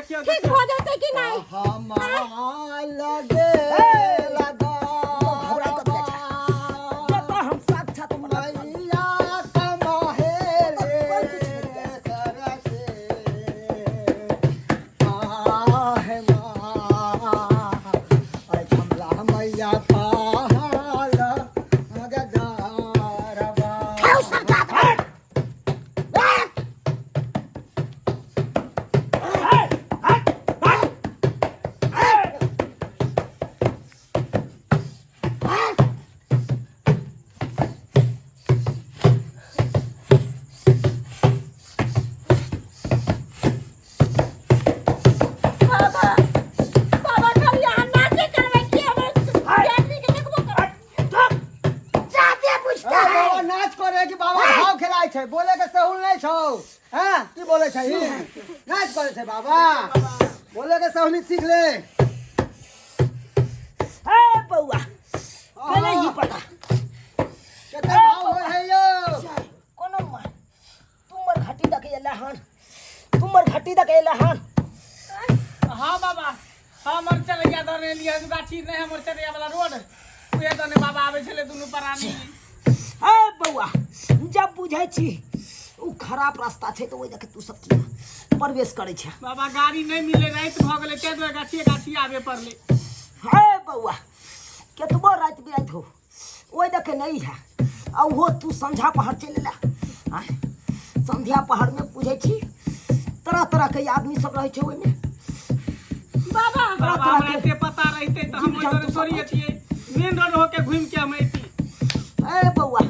देखियौ ठीक देखियौ भऽ जेतै कि नहि हमार लगे लगा घबराइ कतऽ जाइ छै? जतऽ हम साक्षात मरल मैया कमहेले सरसे आहे माँ ऐ कमला मैया पाल मगदारवा खाउ सरकार बाबा बाबा खाली अहाँ नाचे करबै कि हमर आदमी के देखबो करबै जादे बुझता ए, है बाबा नाच करे कि बाबा भाव खेलाय छै बोले के सहूल नहीं छौ हैं की बोले छै ई? नाच करे छै बाबा बोले के सहूल सीख ले ए बौआ पहले ही पता कते भाव होय है यौ कोनो मार तुमर घाटी दके एला हन तुमर घाटी दके एला हन हाँ बाबा हमर चलैया दने लिया गाछी नहि हमर चलैया वाला रोड उहे दने बाबा आबै छलै दुनू प्राणी ए बौआ जब बुझै छी उ खराब रास्ता छै तऽ ओहि दके तू सब किया प्रवेश करै छै बाबा गाड़ी नहि मिले राति भऽ गेलै ताहि दुआरे गाछिए गाछी आबे पड़लै हे बौआ केतबो राति बिराति हो ओहि दके नहि है आ ओहो तू संझा पहाड़ चलि एला आँय संध्या पहाड़मे बुझै छी तरह तरहके आदमी सब रहै छै ओहिमे बाबा तरह बाबा हमरा तरहके एते पता रहितै तऽ हम जीव ओहि दने जन्तु सब थोड़ी रहै छै। अतियै मेन रोड होके घुमि के हम अयती ए बौआ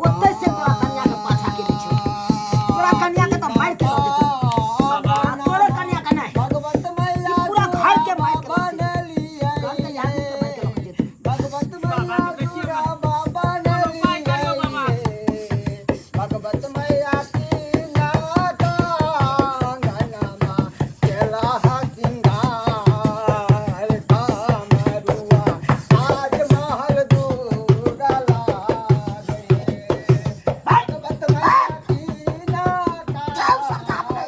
ओतै से तोरा कन्या के पाछा केने छौ तोरा कन्या के तऽ मारि के दऽ देतौ बाबा आ तोरे कन्या के नहि भगवत मैया ई पूरा घर के मारि के रख बनलियै घर के आदमी के मारि के रख देतौ भगवत मैया बाबा, देखियौ दुरा बाबा। बाबा उपाय करियौ बाबा। भगवत मैया की नागांगनमा केला सिंगार कामरुआ आज महल दूर लागे भगवत मैया की नागांगनमा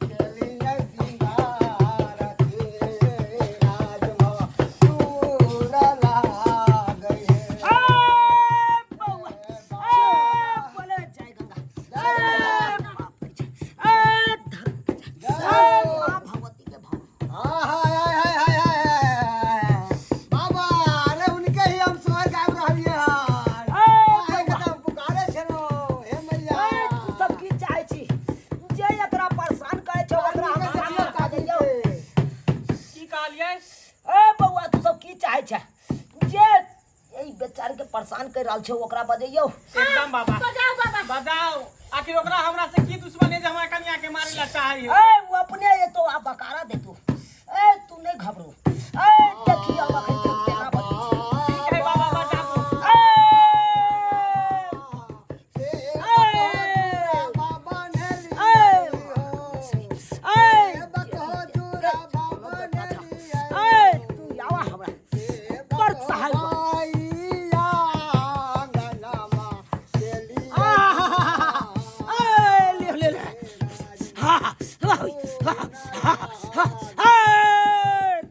केलिया सिंगार के राजमहल दूर लागे ए बौआ ए बोले जय गंगा ए बाप रे ए धर्म के जय ए माँ भगवती के भव हाय हाय हाय हाय हाय बाबा अरे उनके ही हम स्वर गाबि रहलियै हन ए काहे के बौआ तऽ हम पुकारे छलहुँ हे मैया ए तू सब की चाहै छी जे एकरा परेशान करै छौ ओकरा हम सामने कऽ दैयौ की कहलियै ए बौआ तू सब की चाहै छै जे एहि बेचारी के परेशान करि रहल छै ओकरा बजैयौ एकदम बाबा बजाओ बाबा बजाओ आखिर ओकरा हमरा से की दुश्मनी है जे हमरा कनिया के मारे ला चाहै है ए वो अपने एतो आ बकारा देतो ए तू नहीं घबरो ए देखी अब अखन के केना बजै छै ठीक है बाबा बजाबू ए बाबा ए ए ए तू आवा हमरा बड़ सहाय बा। ए ले ले ले हा हा हा हा हा ए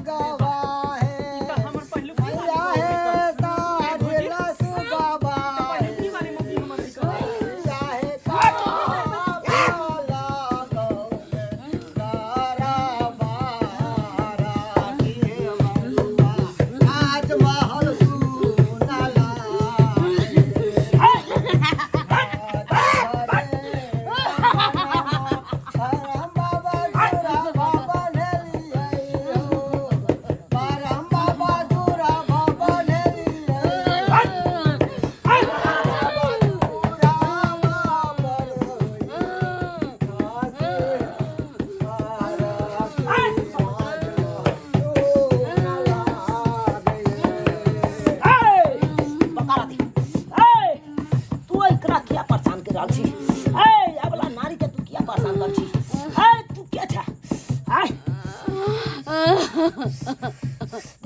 ई तऽ हमर पहिलुकी पहिलुकी वाली मौगी हमर दिक्कत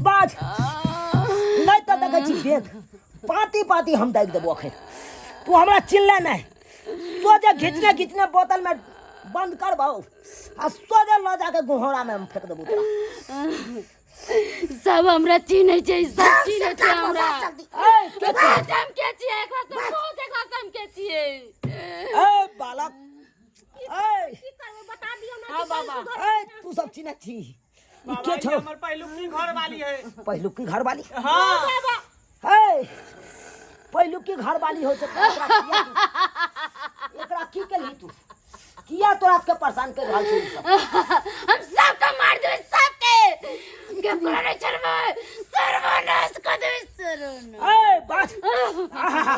बाज नहि तऽ देखै छी बेद पाती पाती हम दागि देबो अखन तू हमरा चिल्ला नहि सोझे घिचने घिचने बोतलमे बंद करबौ आ सोझे लऽ जाके गोहरामे हम फेंक देबो तोरा सब हमरा चिन्है छै सब चिन्है छै हमरा ए, के छी? बाज हम के छियै एक बार तऽ सोच एक बार हम के छियै ए बालक ए की करबै बता दियौ ना हाँ बाबा ए तू सब चिन्है छी ई बाबा के ई छौ हमर पहिलुकी घर वाली है पहिलुकी घरवाली हाँ हे पहिलुकी घरवाली हो छै तऽ एकरा किया एकरा की केलही तू किया तोरा सबके परेशान कर रहल छै ई सब? हम सबके मार देबै सबके केकरो नहि छोड़बै सर्वनाश कऽ देबै सर्वनाश ए बाज आहा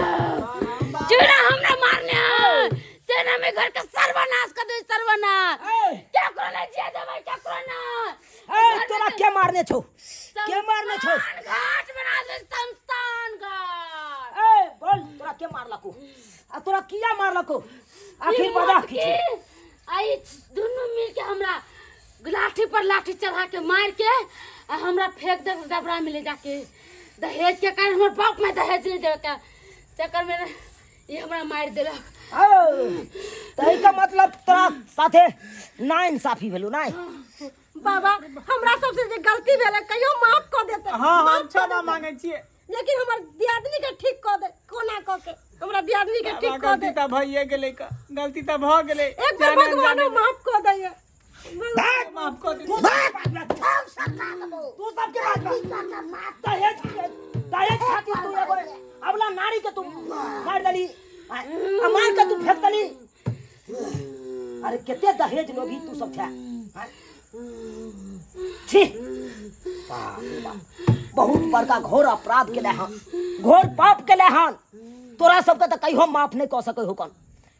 चूड़ा हमरा मारने है तेना में घर के सर्वनाश कर दे सर्वनाश केकरो नहीं जिया देबै केकरो ना ए तोरा के मारने छौ के मारने छौ शमशान घाट बना दे शमशान घाट ए बोल तोरा के मारलको आ तोरा किया मारलको आखिर बजा की छौ? आई दुनू मिल के हमरा लाठी पर लाठी चढ़ा के मार के आ हमरा फेंक दे डबरा में ले जाके दहेज के कारण हमर बाप में दहेज नहीं देवे के चक्कर में ये हमरा मार देलक तही का मतलब तोरा साथे ना इंसाफी भेलो ना बाबा हमरा सबसे जे गलती भेलै कहियो माफ कऽ देते हाँ हम माफ कऽ क्षमा देतै। मांगे छियै लेकिन हमर दियादनी के ठीक कऽ दे कोना कऽ के हमरा दियादनी के ठीक बाबा, कऽ गलती दे तऽ भइए गेलै गलती तऽ भऽ गेलै एक बेर जाने भगवानो अनजाने में। माफ कऽ दैया माफ कऽ दे तू सबके बात बा। दहेज दहेज खातिर तू एगो अबला नारी के तू मार देली आ आ मार के तू फेंक देली अरे केते दहेज लोभी तू सब छे आँय? छी बाप रे बाप बहुत बड़का घोर अपराध केले हन घोर पाप केले हन तोरा सबके तऽ कहियो माफ नहि कऽ सकै हो कन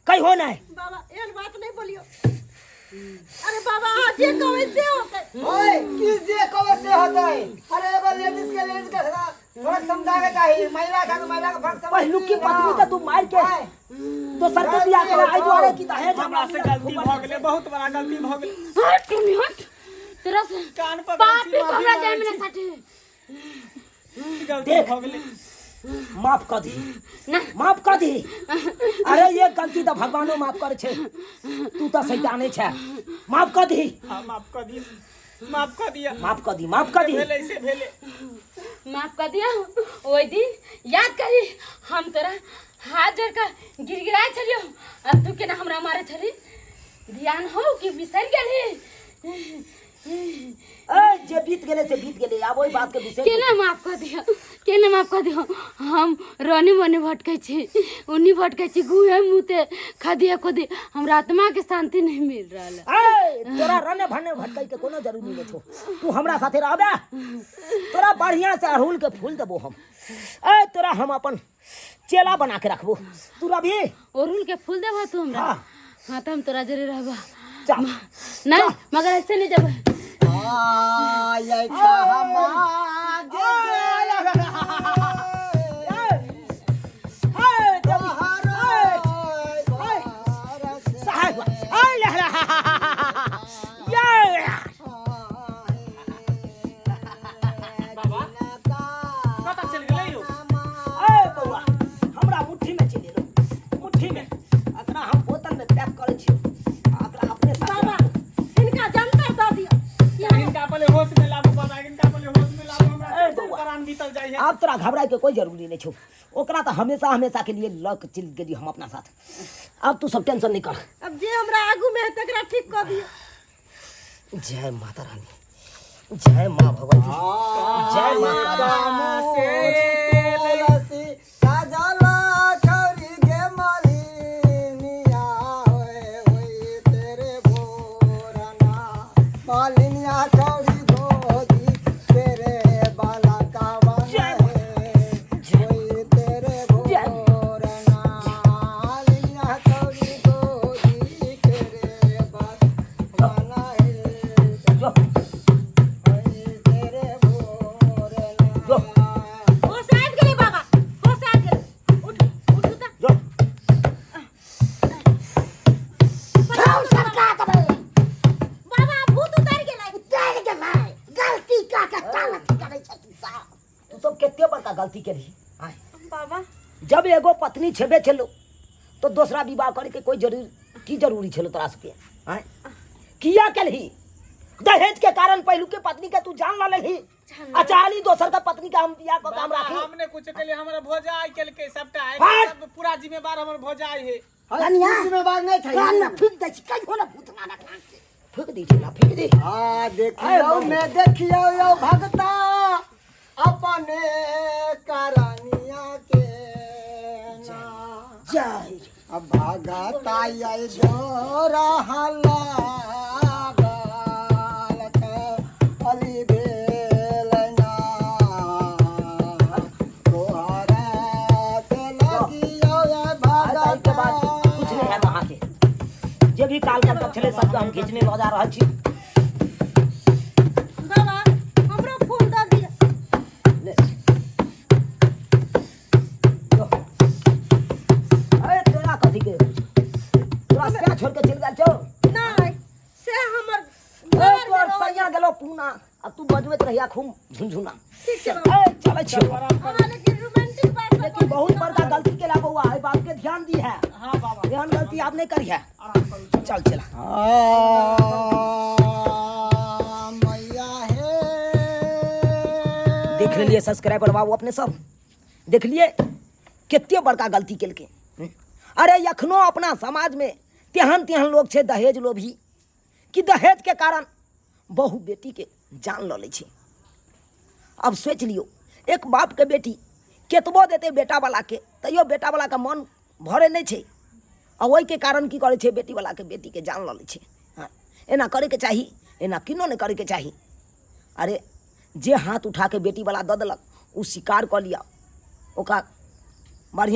कहियो नहि बाबा एहन बात नहीं बोलियो अरे बाबा अहाँ जे कहबै से होतै ओए की जे कहबै से होतै अरे एगो लेडीज के लेडीज के फर्क समझाके चाही महिला के महिला के फर्क समझ पहिलुकी पत्नी के तू मार के दोसर के बियाह केला एहि दुआरे कि दहेज हमरा से गलती भऽ गेलै बहुत बड़ा गलती भऽ गेलै हट टुनी हट तेरा से कान पकड़ै छी पापी को माफी हमरा मांगै जाय में छी। साटे गलती देख। भऽ गेलै माफ कऽ दी ना माफ कऽ दी अरे ये गलती तऽ भगवानो माफ करै छै तू तऽ शैताने छै माफ कऽ दी हाँ माफ कऽ दिअ माफ कऽ दिअ माफ कऽ दी माफ कऽ दी भेलै से भेलै माफ कर दिया ओहि दिन याद करी हम तोरा हाथ जोड़ के गिड़गिड़ाय छलियो आ तू केना हमरा मारे छली ध्यान हो कि बिसरि गेली ए जे बीत गेलै से बीत गेलै आब ओहि बात के विषय केना माफ कऽ दियौ केना माफ कऽ दियौ हम रनी मनी भटकै छी उन्नी भटकै छी गुहे मुते खदिए खुदी हमरा आत्मा के शांति नहीं मिल रहल है ए तोरा रने भने भटकै के कोनो जरूरी नहि छौ तू हमरा साथे रहबे तोरा बढ़िया से अड़हुल के फूल देबो हम ए तोरा हम अपन चेला बना के रखबो तू रहबी अड़हुल के फूल देबह तू हमरा हाँ। हाँ तो हम तोरा जरे रहबा चल नहीं मगर ऐसे नहीं जब आय कहाँ साहेब आय लहरा ये बाबा कतऽ चलि गेलै यौ ए बौआ हमरा मुट्ठी में चलि एलो मुट्ठी में एकरा हम बोतल में पैक करै छी एकरा अपने साथ बाबा हिनका जंतर दऽ दियौ हिनका पहिले होश में लाबू बाबा हिनका पहिले होश में लाबू हमरा ए बौआ। प्राण बीतल जाइ है आब तोरा घबराए के कोई जरूरी नहीं छौ ओकरा तऽ हमेशा हमेशा के लिए लऽ के चलि गेली हम अपना साथ आब तू सब टेंशन नहीं कर अब जे हमरा आगू में है तकरा ठीक कऽ दियौ जय माता रानी जय माँ भगवती जय माँ काली साजल छौरी गे मलिनिया होय होय गलती केलही आँय बाबा जब एगो पत्नी छेबे छलो तो दोसरा विवाह करे के कोई जरूरी की जरूरी छलो तोरा सबके आँय किया केलही दहेज के कारण पहलू के पत्नी के तू जान ला लेलही आ चाहली दोसर के पत्नी के हम बियाह कऽ के हम बाबा, राखी हमने कुछ के लिए हमरा भोजाई केलकै सबटा हट! सब पूरा जिम्मेवार हमर भोजाई है कनिया जिम्मेवार नहीं छै कान में फूक दै छी कहियो ना भूत मारा कान के फूक दै छी ना फूक दे आ देखियौ में देखियौ यौ भगता अपने करनिया के ना। जय अब भगता ये जोरा लागल त अली भेल ना। तोहरा से लगियौ ये आइ तारीख के बाद भगता। कुछ नहीं है अहाँके जे भी काल करतब छलै सबके हम घीचने लऽ जा रहल छी बाबा हमरो फूल दऽ दिअ ले। जो। अरे तोरा कथी के तोरा सैया छोड़ के चलि गेल छौ नहि से हमर ए, घर तोर मे सैया गेलौ पूना आ तू बजबैत रहिया खूब झुनझुना ठीक छै बाबा ए चलै छियौ अहाँ लेकिन रोमांटिक बात सब लेकिन बहुत बड़का गलती केला बौआ एहि बात के ध्यान दी है हाँ बाबा एहन गलती आब नहीं करी है आराम करू चल चला आ, मैया हे देख लेलिए सब्सक्राइबर बाबू अपने सब देख लिए कते बड़का गलती केलकै अरे एखनो अपना समाजमे तेहन तेहन लोग छै दहेज लोभी कि दहेजके कारण बहु बेटीके जान लऽ लै छै आब सोचि लियौ एक बापके बेटी केतबो देतै बेटावलाके तैयो बेटावलाके मन भरै नहि छै आ ओहिके कारण की करै छै बेटीवलाके बेटीके जान लऽ लै छै हँ एना करैके चाही एना किनो नहि करैके चाही अरे जे हाथ उठाके बेटीवला दऽ देलक ओ स्वीकार कऽ लिअ ओकरा बढ़िआँ